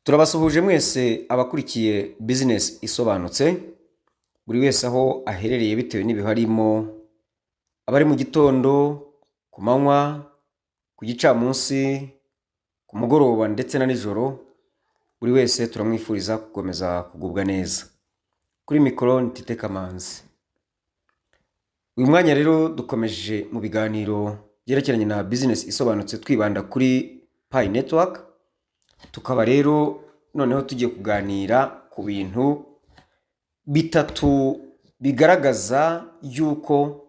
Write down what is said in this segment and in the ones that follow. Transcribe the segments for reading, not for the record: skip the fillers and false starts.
Turabasuhuje mwese abakurikiye Bizinesi Isobanutse, buri wese aho aherereye bitewe n'ibihe arimo, abari mu gitondo, ku manywa, ku gicamunsi, ku mugoroba ndetse na nijoro, buri wese turamwifuriza gukomeza kugubwa neza. Kuri mikoro ni Tite Kamanzi. Uyu mwanya rero dukomeje mu biganiro byerekeranye na Bizinesi Isobanutse, twibanda kuri Pi Network, tukaba rero noneho tugiye kuganira ku bintu bitatu bigaragaza yuko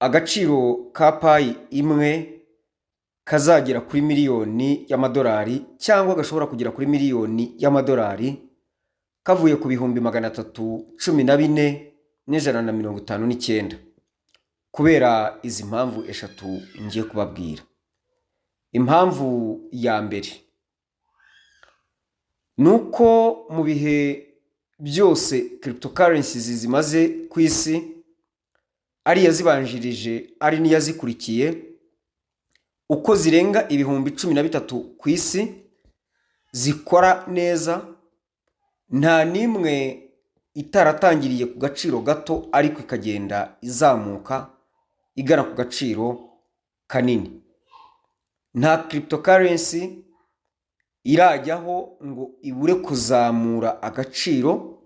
agaciro ka Pi imwe kazagera kuri miliyoni y'amadolari cyangwa gashobora kugera kuri miliyoni y'amadolari, kavuye ku 314,159, kubera izi mpamvu eshatu ngiye kubabwira. Impamvu ya mbere ni uko mu bihe byose cryptocurrencies zimaze ku isi, ari iyazibanjirije ari n'iyazikurikiye, uko zirenga 13,000 ku isi zikora neza, nta n'imwe itaratangiriye ku gaciro gato ariko ikagenda izamuka igana ku gaciro kanini. Nta cryptocurrency irajyaho ngo ibure kuzamura agaciro.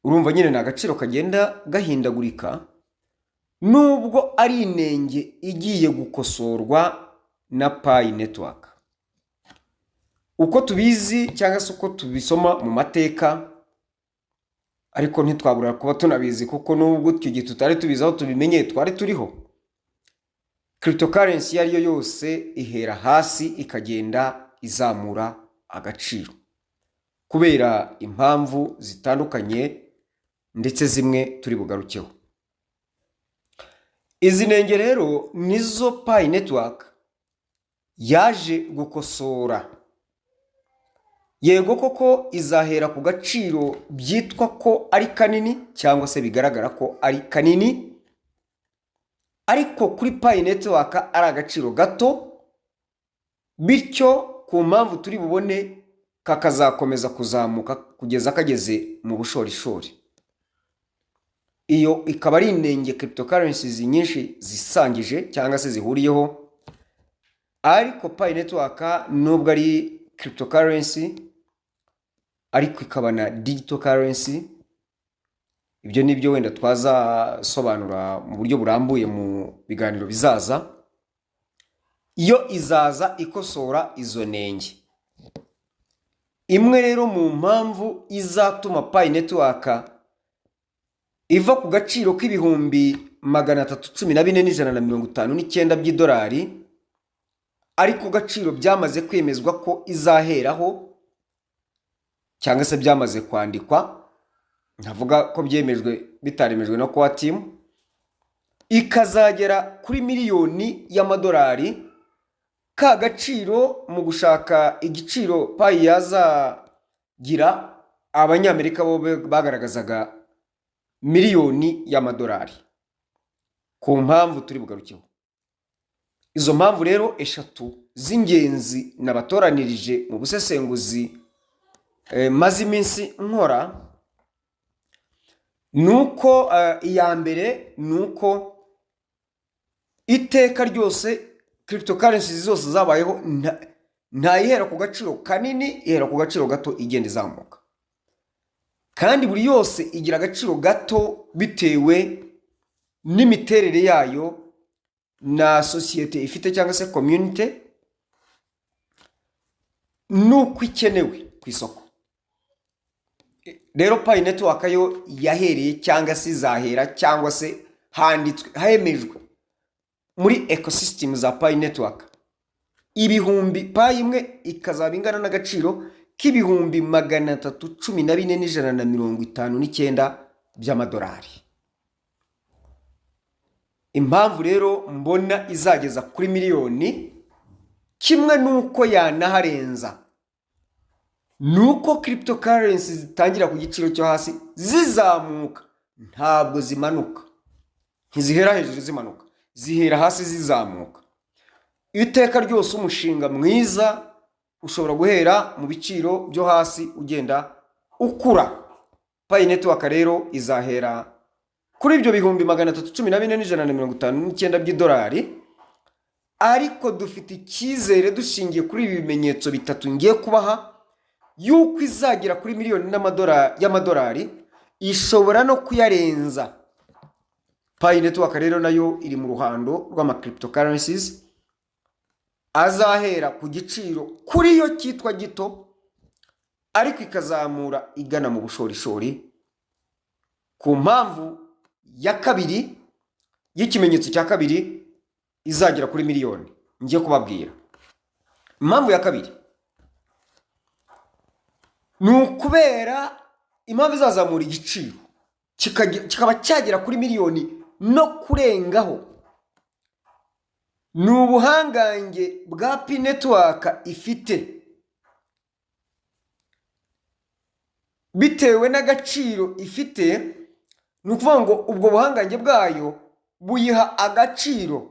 Urumva nyine ni agaciro kagenda gahindagurika, nubwo ari inenge igiye gukosorwa na Pi Network. Uko tubizi cyangwa se uko tubisoma mu mateka, ariko ntitwabura kuba tunabizi, kuko nubwo icyo gihe tutari tubizi, aho tubimenyeye twari turiho. Cryptocurrency iyo ari yo yose ihera hasi ikagenda izamura agaciro kubera impamvu zitandukanye, ndetse zimwe turi bugarukeho. Izi nenge rero nizo Pi Network yaje gukosora. Yego koko izahera ku gaciro byitwa ko ari kanini cyangwa se bigaragara ko ari kanini, ariko kuri Pi Network ari agaciro gato, bityo ku mpamvu turi bubone kakazakomeza kuzamuka kugeza kageze mu bushorishori. Iyo ikaba ari inenge cryptocurrencies nyinshi zisangije cyangwa se zihuriyeho, ariko Pi Network, nubwo ari cryptocurrency ariko ikaba na digital currency, ibyo ni byo wenda twazasobanura mu buryo burambuye mu biganiro bizaza, iyo izaza ikosora izo nenge. Imwe rero mu mpamvu izatuma Pi Network iva ku gaciro k'314,159 by'idolari, ariko gaciro byamaze kwemezwa ko izaheraho cyangwa se byamaze kwandikwa, ntavuga ko byemejwe bitaremejwe na core team, ikazagera kuri miliyoni y'amadolari, ka gaciro mu gushaka igiciro Pi yazagira, Abanyamerika bo bagaragazaga miliyoni y'amadolari ku mpamvu turi bugarukeho. Izo mpamvu rero eshatu z'ingenzi nabatoranirije mu busesenguzi maze iminsi nkora ni uko iya mbere ni uko iteka ryose cryptocurrencies zose zabayeho, ntayihera ku gaciro kanini, ihera ku gaciro gato igenda izamuka, kandi buri yose igira agaciro gato bitewe n'imiterere yayo na sosiyete ifite cyangwa se community n'uko ikenewe ku isoko. Rero Pi Network yo yahereye cyangwa se izahera cyangwa se handitswe, hemejwe muri ecosystem za Pi Network, ibihumbi Pi imwe ikazaba ingana n'agaciro k'314,159 by'amadolari. Impamvu rero mbona izageza kuri miliyoni, kimwe n'uko yanaharenza, ni uko cryptocurrency zitangira ku giciro cyo hasi zizamuka, ntabwo zimanuka. Ntizihera hejuru zimanuka, zihera hasi zizamuka. Iteka ryose umushinga mwiza. Ushobora guhera mu biciro byo hasi ugenda ukura. Pi Network rero izahera kuri ibyo 314,159 by'idolari, ariko dufite icyizere dushingiye kuri ibi bimenyetso bitatu ngiye kubaha yuko izagera kuri miliyoni y'amadolari, ishobora no kuyarenza. Pi Network rero nayo iri mu ruhando rw'ama cryptocurrencies azahera ku giciro kuri yo cyitwa gito, ariko ikazamura igana mu bushorishori, ku mpamvu ya kabiri y'ikimenyetso cya kabiri izagera kuri miliyoni ngiye kubabwira. Impamvu ya kabiri ni ukubera impamvu izazamura igiciro kikaba cyagera kuri miliyoni no kurengaho, ni ubuhangange bwa Pi Network ifite bitewe n'agaciro ifite. Ni ukuvuga ngo ubwo buhangange bwayo buyiha agaciro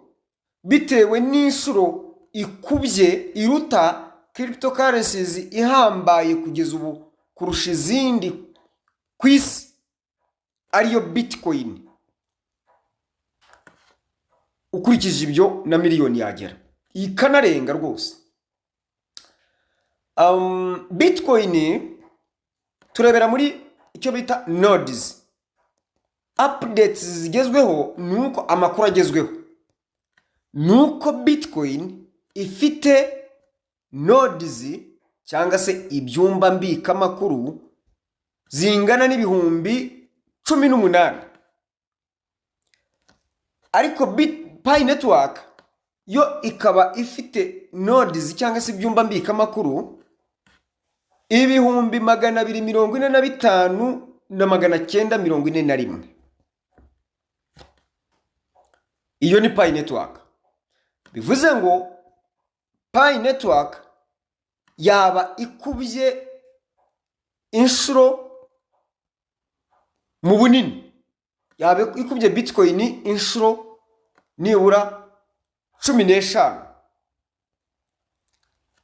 bitewe n'inshuro ikubye iruta cryptocurrencies ihambaye kugeza ubu kurusha izindi ku isi, ariyo Bitcoin. Ukurikije ibyo, na miliyoni yagera, ikanarenga rwose. Bitcoin turebera muri icyo bita nodes. Updates zigezweho ni uko amakuru agezweho ni uko Bitcoin ifite nodes cyangwa se ibyumba mbikamakuru zingana n'18,000, ariko Pi Network yo ikaba ifite nodes cyangwa se ibyumba mbikamakuru 245,941. Iyo ni Pi Network. Bivuze ngo Pi Network yaba ikubye inshuro mu bunini, yaba ikubye Bitcoin inshuro nibura 15.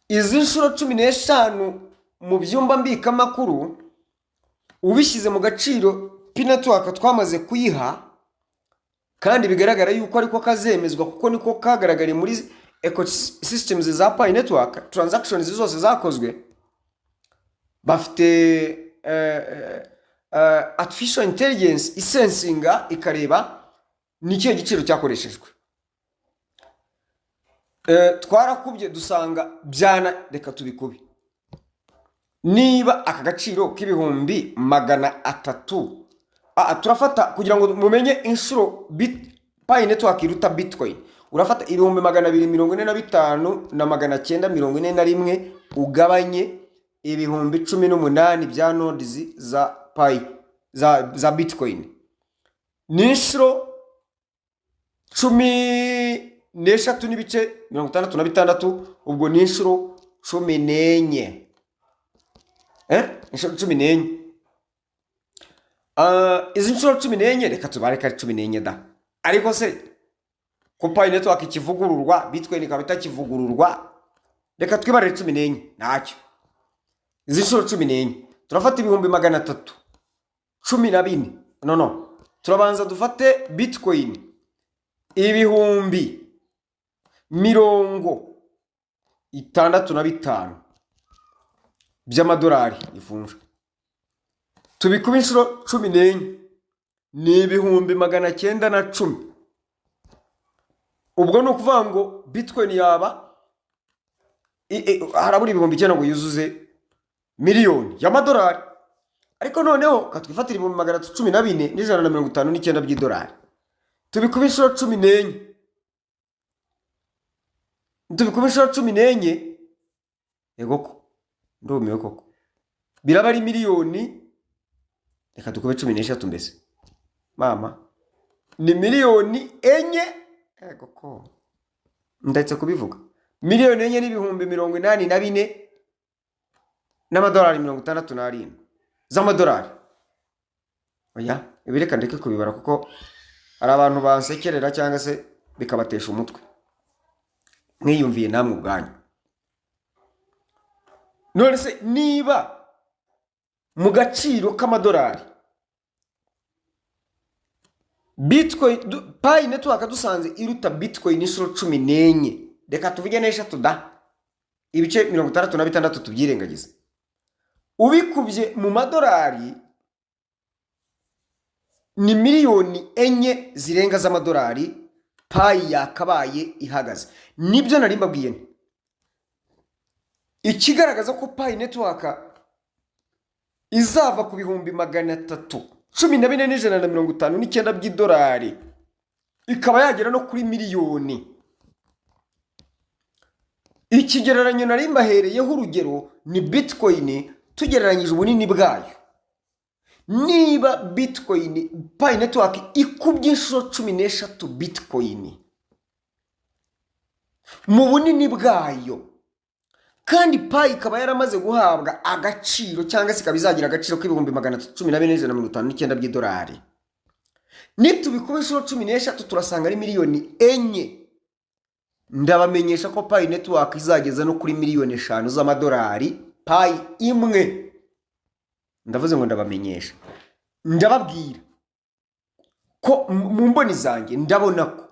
Izi nshuro 15 mu byumba mbikamakuru, ubishyize mu gaciro Pi Network twamaze kuyiha, kandi bigaragara yuko ariko kazemezwa, kuko niko kagaragariye muri ecosystems za Pi Network, transactions zose zakozwe bafite artificial intelligence isensinga ikareba ni ikihe giciro cyakoreshejwe. Twarakubye dusanga byana, reka tubikube. Niba aka gaciro k'300,000, turafata kugira ngo mumenye inshuro Pi Network iruta Bitcoin, urafata 245,941 ugabanye 18,000 bya nodes za Pi za Bitcoin, ni inshuro 13.66. Ubwo ni inshuro 14, inshuro 14. Izi nshuro 14, reka tubare ko ari 14 da. Ariko se ko Pi Network ikivugururwa, Bitcoin ikaba itakivugururwa, reka twibarire 14 ntacyo. Izi nshuro 14, turafata 314,000, no, turabanza dufate Bitcoin 65,000 by'amadolari ivunja, tubikuba inshuro 14, ni 910,000. Ubwo ni ukuvuga ngo Bitcoin yaba harabura 9,000 ngo yuzuze miliyoni y'amadolari. Ariko noneho katwifatira 314,159 by'idolari, tubikuba inshuro 14, tubikuba inshuro 14. Yego ko ndumiwe koko, biraba ari miliyoni, reka dukube 13 mbese mama, ni miliyoni 4. Yego ko ndetse kubivuga, 4,084,000 n'amadolari 67 z'amadolari. Oya, ibi reka ndeke kubibara kuko hari abantu bansekerera cyangwa se bikabatesha umutwe. Mwiyumviye namwe ubwanyu. None se niba mu gaciro k'amadolari Bitcoin, Pi Network dusanze iruta Bitcoin inshuro 14, reka tuvuge n'eshatu da, ibice 66 tubyirengagize, ubikubye mu madolari ni miliyoni 4 zirenga z'amadolari Pi yakabaye ihagaze. Nibyo nari mbabwiye nti ikigaragaza ko Pi Network izava ku 314,159 by'idolari ikaba yagera no kuri miliyoni, ikigereranyo nari mbahereyeho urugero ni Bitcoin tugereranyije ubunini bwayo. Niba Bitcoin, Pi Network ikubye inshuro 13 Bitcoin mu bunini bwayo, kandi Pi ikaba yaramaze guhabwa agaciro cyangwa se ikaba izagira agaciro k'314,159 by'idolari, nitubikuba inshuro 13 turasanga ari miliyoni 4. Ndabamenyesha ko Pi Network izageza no kuri miliyoni 5 z'amadolari Pi imwe. Ndavuze ngo ndabamenyesha, ndababwira ko mu mboni zanjye ndabona ko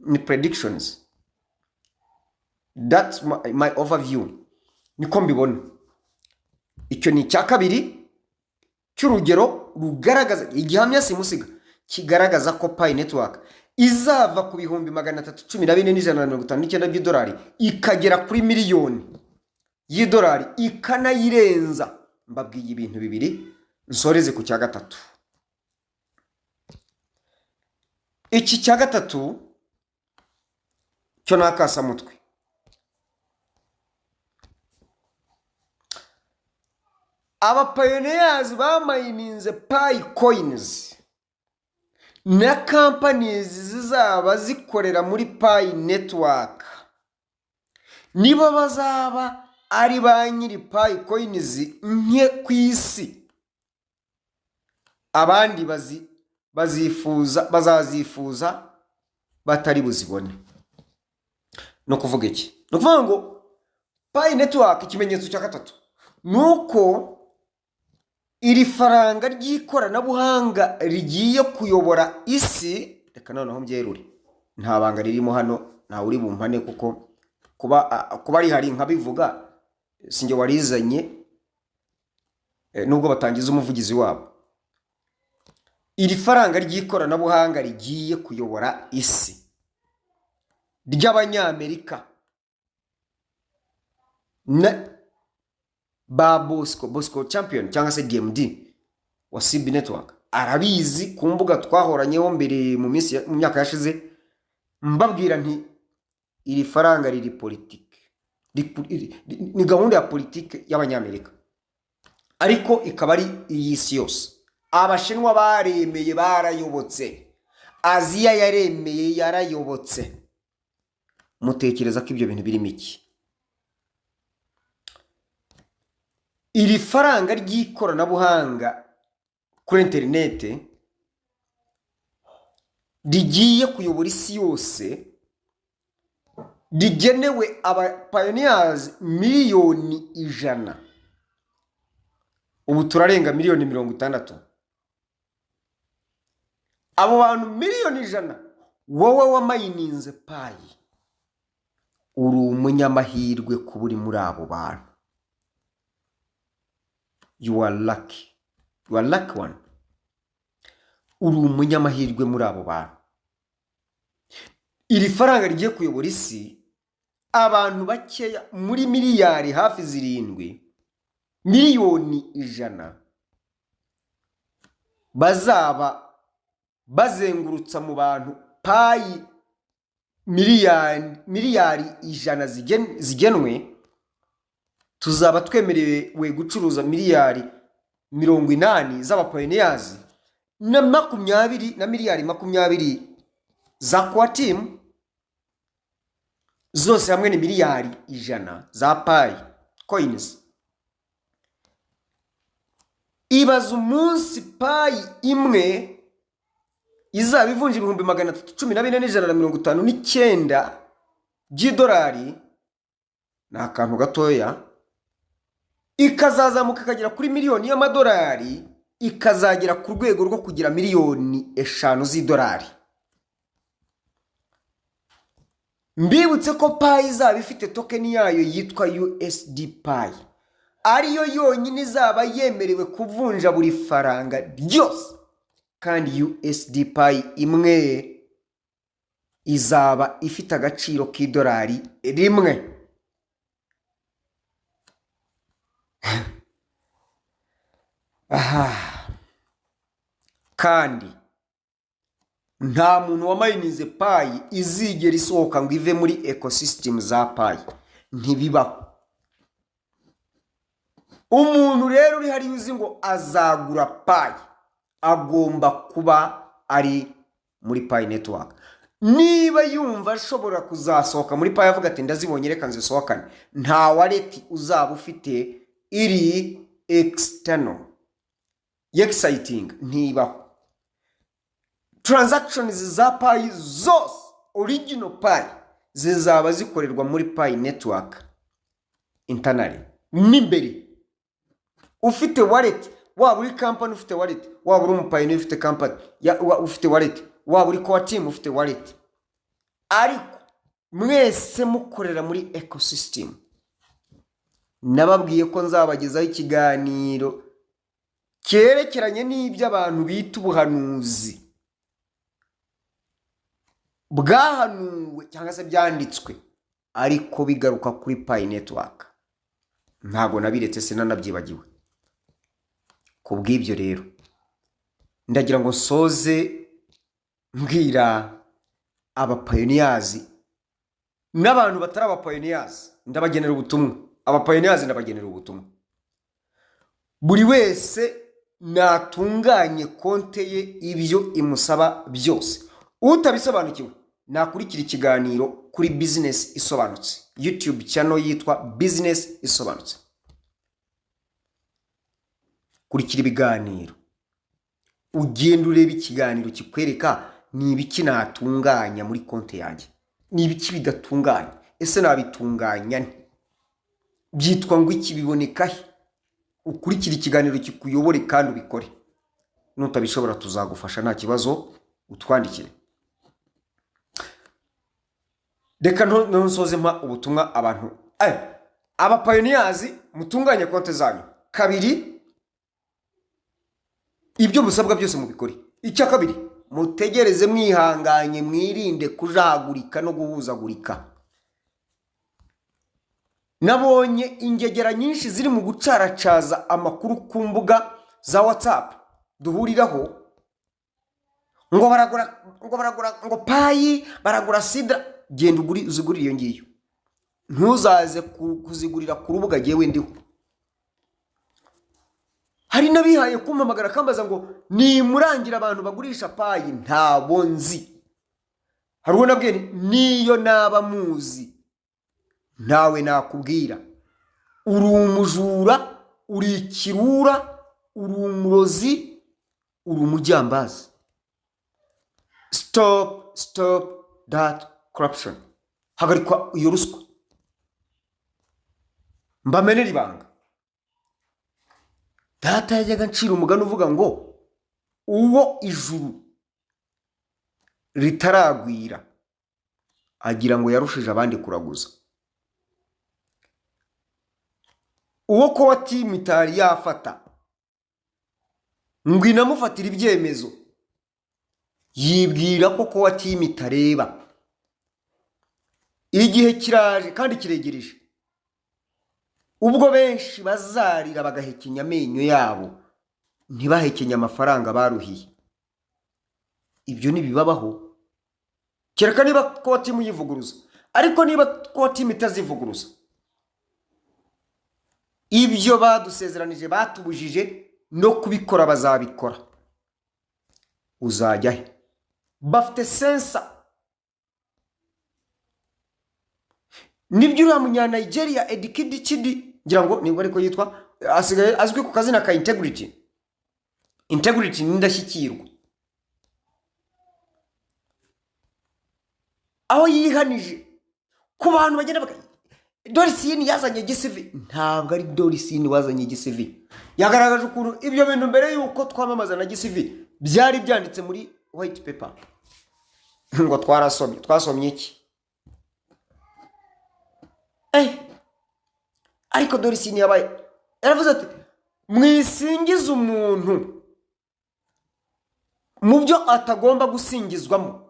ni predictions, that's my overview, niko mbibona. Icyo ni icya kabiri cy'urugero rugaragaza igihamya simusiga kigaragaza ko Pi Network izava ku 314,159 by'idolari ikagera kuri miliyoni y'idolari ikanayirenza. Mbabwiye ibintu bibiri, nsoreze ku cya gatatu. Iki cya gatatu cyo ni akasamutwe. Abapioneers bamayininze Pi coins na companies zizaba zikorera muri Pi Network nibo bazaba ari ba nyiri Pi coins nke ku isi. Abandi bazifuza, bazazifuza batari buzibone. Ni ukuvuga iki? Ni ukuvuga ngo Pi Network, ikimenyetso cya gatatu ni uko iri faranga ry'ikoranabuhanga rigiye kuyobora isi. Reka noneho mbyerure, nta banga ririmo hano, ntawe uri bumpane, kuko kuba rihari nkabivuga sinjye warizanye, nubwo batangiza umuvugizi wabo. Iri faranga ry'ikoranabuhanga rigiye kuyobora isi ry'Abanyamerika na ba Bosco Champion cyangwa se DMD wa CB Network arabizi, ku mbuga twahoranyeho mbere mu minsi mu myaka yashize mbabwira nti iri faranga riri politike, ni gahunda ya politike y'Abanyamerika, ariko ikaba ari iy'isi yose. Abashinwa baremeye barayobotse, Aziya yaremeye yarayobotse. Mutekereza ko ibyo bintu birimo iki? Iri faranga ry'ikoranabuhanga kuri interinete rigiye kuyobora isi yose rigenewe abapioneers miliyoni 100, ubu turarenga miliyoni 60. Abo bantu miliyoni 100, wowe wamayininze Pi uri umunyamahirwe kuba uri muri abo bantu. You are lucky, you are lucky one, uri umunyamahirwe muri abo bantu. Iri faranga rigiye kuyobora isi, abantu bakeya muri miliyari hafi 7, miliyoni 100 bazaba bazengurutsa mu bantu Pi miliyari 100 zigenwe, tuzaba twemerewe gucuruza miliyari 80 z'abapioneers na 20 na miliyari 20 za core team, zose hamwe ni miliyari 100 za Pi coins. Ibaza umunsi Pi imwe izaba ivunja 314,159 by'idolari, ni akantu gatoya. Ikazazamuka ikagera kuri miliyoni y'amadolari, ikazagera ku rwego rwo kugira miliyoni 5 z'idolari. Mbibutse ko Pi izaba ifite token yayo yitwa USD Pi, ariyo yonyine izaba yemerewe kuvunja buri faranga ryose, kandi USD Pi imwe izaba ifite agaciro k'idolari 1. Aha kandi nta muntu wamayinize Pi izigera isohoka ngo ive muri ecosystem za Pi, ntibibaho. Umuntu rero uri hariya uzi ngo azagura Pi agomba kuba ari muri Pi Network. Niba yumva ashobora kuzasohoka muri Pi avuga ati: "Ndazibonye, reka nzisohokane," nta wallet uzaba ufite iri external y'exciting, ntibaho. Transactions za Pi zose, original Pi, zizaba zikorerwa muri Pi Network internally n'imbere. Ufite wallet, waba uri company ufite wallet, waba uri umupioneer ufite company ufite wallet, waba uri core team ufite wallet, ariko mwese mukorera muri ecosystem. Nababwiye ko nzabagezaho ikiganiro cyerekeranye n'ibyo abantu bita ubuhanuzi bwahanuwe cyangwa se byanditswe, ariko bigaruka kuri Pi Network. Ntabwo nabiretse, sinanabyibagiwe. Ku bw'ibyo rero ndagira ngo nsoze mbwira abapioneers n'abantu batari abapioneers. Ndabagenera ubutumwa, abapioneers ndabagenera ubutumwa: buri wese natunganye konte ye, ibyo imusaba byose. Utabisobanukiwe nakurikira ikiganiro kuri Bizinesi Isobanutse, YouTube channel yitwa Bizinesi Isobanutse. Kurikira ibiganiro, ugenda ureba ikiganiro kikwereka ni ibiki natunganya muri konti yanjye, ni ibiki bidatunganya, ese nabitunganya nte, byitwa ngo iki, biboneka he? Ukurikire ikiganiro kikuyobore kandi ubikore. Nutabishobora tuzagufasha, nta kibazo, utwandikire. Reka nsoze mpa ubutumwa abantu, abapioneers: mutunganye konti zanyu. Kabiri, ibyo musabwa byose mubikore. Icya kabiri, mutegereze mwihanganye, mwirinde kujagurika no guhuzagurika. Nabonye ingegera nyinshi ziri mu gucaracaza amakuru ku mbuga za WhatsApp duhuriraho, ngo baragura, ngo baragura, ngo Pi baragura Sidra. Genda uzigurire iyo ngiyo, ntuzaze kuzigurira ku rubuga jyewe ndiho. Hari n'abihaye kumpamagara akambaza ngo nimurangira abantu bagurisha Pi. Ntabo nzi. Hari uwo nabwiye nti: "Niyo naba muzi ntawe nakubwira. Uri umujura, uri ikirura, uri umurozi, uri umujyambazi." Stop, stop that corruption. Hagarikwa iyo ruswa. Mbamenere ibanga: data yajyaga ncira umugani uvuga ngo uwo ijuru ritaragwira agira ngo yarushije abandi kuraguza. Uwo core team itari yafata ngo inamufatire ibyemezo yibwira ko core team itareba. Igihe kiraje kandi kiregereje ubwo benshi bazarira bagahekenya amenyo yabo, ntibahekenye amafaranga baruhiye. Ibyo ntibibabaho kereka niba core team yivuguruza. Ariko niba core team itazivuguruza, ibyo badusezeranije batubujije no kubikora bazabikora. Uzajya he? Bafite sensor. Nibyo, uriya munyanigeria Edikidi Kidi, ngira ngo nibwo ariko yitwa, asigaye azwi ku kazina ka Integrity. Integrity ni indashyikirwa, aho yihanije ku bantu bagenda baka Doris Yin yazanye GCV. Ntabwo ari Doris Yin wazanye GCV. Yagaragaje ukuntu ibyo bintu mbere y'uko twamamaza na GCV byari byanditse muri white paper. Ngo twarasomye. Twasomye iki? Ariko Doris Yin yabaye yaravuze ati: "Mwisingize umuntu mu byo atagomba gusingizwamo."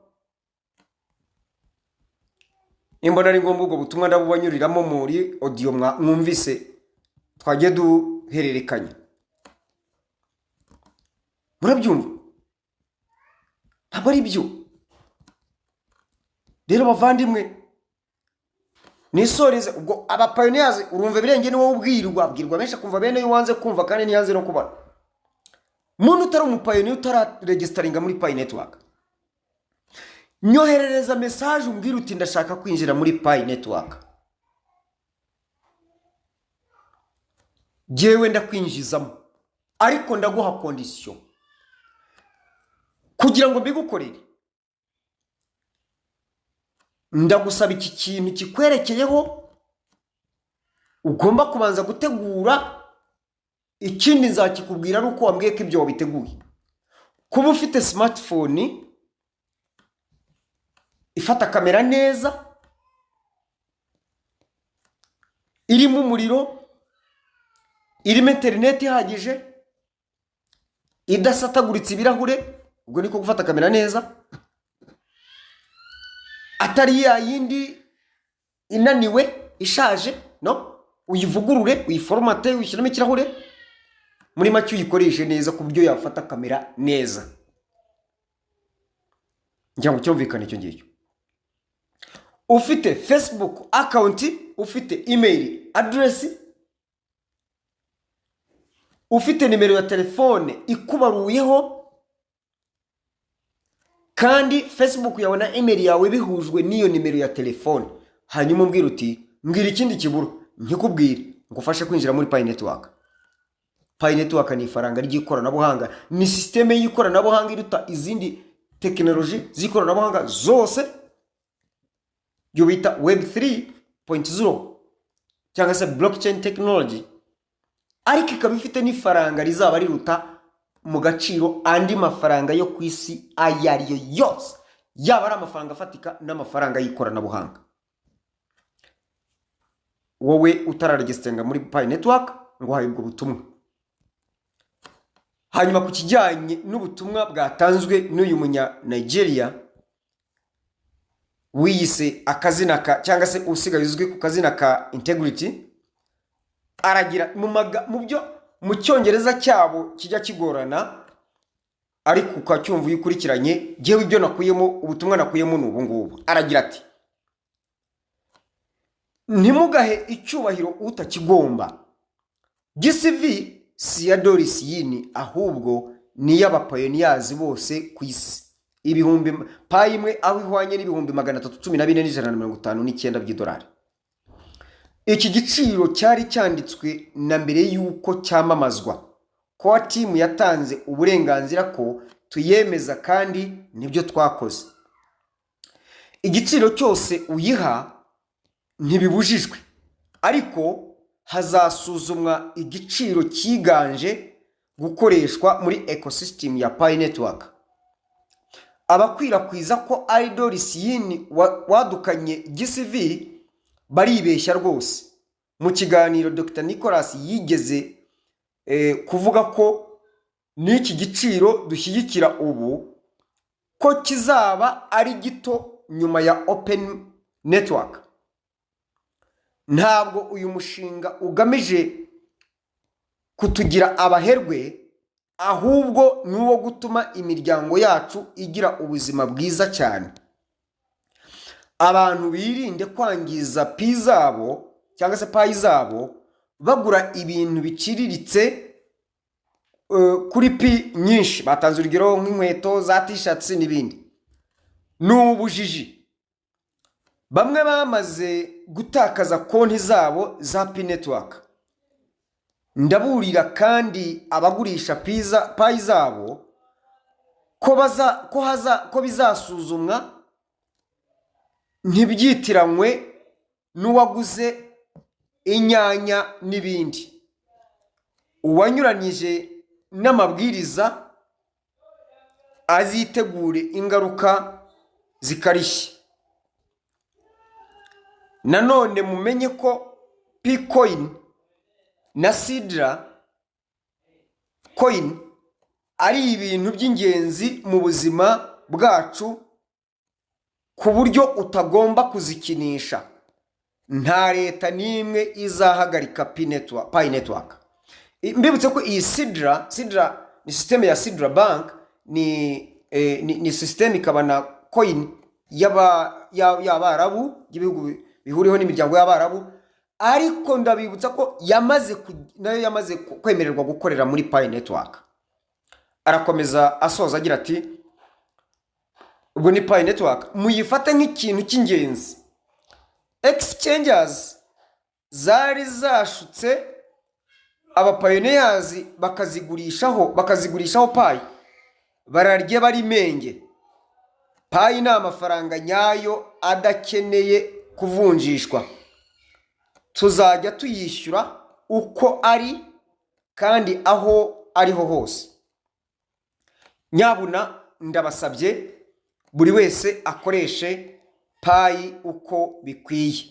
Nimbona ari ngombwa, ubwo butumwa ndabubanyuriramo muri audio mwumvise twagiye duhererekanya. Murabyumva, ntabwo ari byo. Rero bavandimwe, nisoreze ubwo. Aba pioneers, urumva ibirenge ni wowe ubwirwa, abwirwa benshi akumva bene yo wanze kumva kandi ntiyanze no kubona. Muntu utari umu pioneer, utararegisteringa muri Pi Network, nyoherereza message umbwira uti: "Ndashaka kwinjira muri Pi Network." Jyewe ndakwinjizamo, ariko ndaguha condition kugira ngo mbigukorere. Ndagusaba iki kintu kikwerekeyeho ugomba kubanza gutegura. Ikindi nzakikubwira ari uko wambwiye ko ibyo wabiteguye. Kuba ufite smartphone ifata kamera neza, irimo umuriro, irimo interineti ihagije, idasataguritse ibirahure, ubwo niko gufata kamera neza, atari ya yindi inaniwe ishaje, no uyivugurure, uyiformate, uyishyiremo ikirahure, muri make uyikoreshe neza ku buryo yafata kamera neza. Ngira ngo cyumvikane icyo ngicyo. Ufite Facebook account, ufite email address, ufite nimero ya telefone ikubaruyeho, kandi Facebook yawe na email yawe bihujwe n'iyo nimero ya telefone, hanyuma umbwira uti: "Mbwira ikindi kibura nkikubwire ngufashe kwinjira muri Pi Network." Pi Network ni ifaranga ry'ikoranabuhanga, ni sisiteme y'ikoranabuhanga iruta izindi tekinoloji z'ikoranabuhanga zose, ibyo bita Web 3.0 cyangwa se blockchain technology, ariko ikaba ifite n'ifaranga rizaba riruta mu gaciro andi mafaranga yo ku isi ayo ari yo yose, yaba ari amafaranga afatika n'amafaranga y'ikoranabuhanga. Wowe utararegisteringa muri Pi Network, ngo uhaye ubwo butumwa. Hanyuma ku kijyanye n'ubutumwa bwatanzwe n'uyu munya Nigeria wiyise akazina ka, cyangwa se usigaye uzwi ku kazina ka Integrity, aragira mu byo mu Cyongereza cyabo kijya kigorana, ariko ukacyumva iyo ukurikiranye. Ngewe ibyo nakuyemo, ubutumwa nakuyemo ni ubu ngubu. Aragira ati: "Ntimugahe icyubahiro utakigomba. GCV si iya Doris Yin, ahubwo ni iy'aba pioneers bose ku isi. Ibihumbi Pi imwe aho ihwanye n'314,159 by'idolari. Iki giciro cyari cyanditswe na mbere y'uko cyamamazwa. Core team yatanze uburenganzira ko tuyemeza kandi nibyo twakoze. Igiciro cyose uyiha ntibibujijwe, ariko hazasuzumwa igiciro cyiganje gukoreshwa muri ecosystem ya Pi Network. Abakwirakwiza ko ari Doris Yin wadukanye GCV baribeshya rwose. Mu kiganiro Dr Nicholas yigeze kuvuga ko n'iki giciro dushyigikira ubu ko kizaba ari gito nyuma ya open network. Ntabwo uyu mushinga ugamije kutugira abaherwe, ahubwo ni uwo gutuma imiryango yacu igira ubuzima bwiza cyane. Abantu birinde kwangiza Pi zabo cyangwa se Pi zabo bagura ibintu biciriritse kuri Pi nyinshi." Batanze urugero nk'inkweto za T-shirts n'ibindi. Ni ubujiji. Bamwe bamaze gutakaza konti zabo za Pi Network. Ndaburira kandi abagurisha Pi zabo ko baza ko haza ko bizasuzumwa ntibyitiranywe n'uwaguze inyanya n'ibindi. Uwanyuranyije n'amabwiriza azitegure ingaruka zikarishye. Nanone mumenye ko Pi coin na Sidra coin ari ibintu by'ingenzi mu buzima bwacu, ku buryo utagomba kuzikinisha. Nta leta n'imwe izahagarika Pi Network. Mbibutse ko iyi Sidra ni sisiteme ya Sidra Bank, ni sisiteme ikaba na coin y'Abarabu, y'ibihugu bihuriweho n'imiryango y'Abarabu. Ariko ndabibutsa ko nayo yamaze kwemererwa gukorera muri Pi Network. Arakomeza asoza agira ati: "Ubwo ni Pi Network, muyifate nk'ikintu cy'ingenzi. Exchanges zari zashutse abapioneers bakazigurishaho Pi, bararye bari menge. Pi ni amafaranga nyayo adakeneye kuvunjishwa. Tuzajya tuyishyura uko ari kandi aho ariho hose. Nyabuna ndabasabye, buri wese akoreshe Pi uko bikwiye.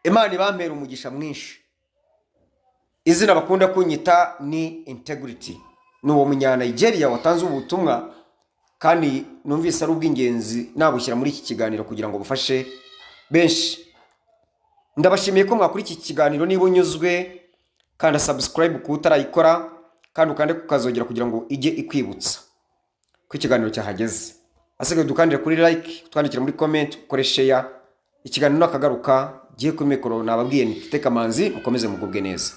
Imana ibampera umugisha mwinshi." Izina bakunda kunyita ni Integrity. Ni uwo Munyanigeria watanze ubu butumwa, kandi numvise ari ubw'ingenzi nabushyira muri iki kiganiro kugira ngo bufashe benshi. Ndabashimiye ko mwakora iki kiganiro. Niba unyuzwe, kanda subscribe ku utarayikora, kandi ukande kukazogera kugira ngo ijye ikwibutsa ko ikiganiro cyahageze. Asigaye dukandire kuri like, twandikire muri comment, ukore share. Ikiganiro nakagaruka. Gihe kuri mikoro nababwiye ni Tite Kamanzi. Mukomeze mugubwe neza.